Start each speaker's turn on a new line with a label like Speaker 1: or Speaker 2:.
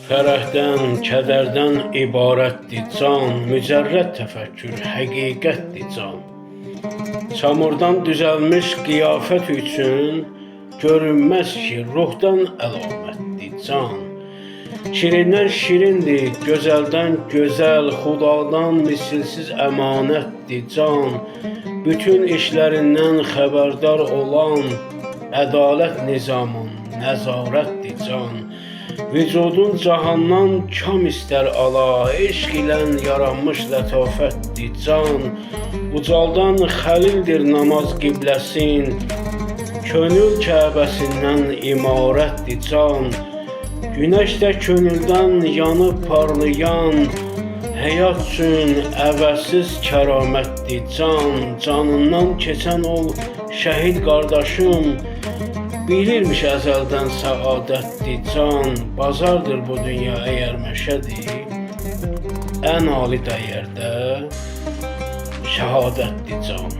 Speaker 1: Fərəhdən, kədərdən ibarətdir can, mücərrəd təfəkkür həqiqətdir can. Çamurdan düzəlmiş qiyafət üçün görünməz ki, ruhdan əlamətdir can. Şirindən şirindir, gözəldən gözəl, Xudadan misilsiz əmanətdir can. Bütün işlərindən xəbərdar olan ədalət nizamın nəzarətdir can. Vücudun cahandan kam istər ala, eşq ilə yaranmış lətafətdir can. Ucaldan xəlildir namaz qibləsin, könül Kəbəsindən imarətdir can. Günəş də könüldən yanıb parlayan, həyat üçün əvəzsiz kəramətdir can. Canından keçən ol şəhid qardaşım, bilirmiş əzəldən səadətdir can. Bazardır bu dünya əgər məşədir, ən ali dəyərdə şəhadətdir can.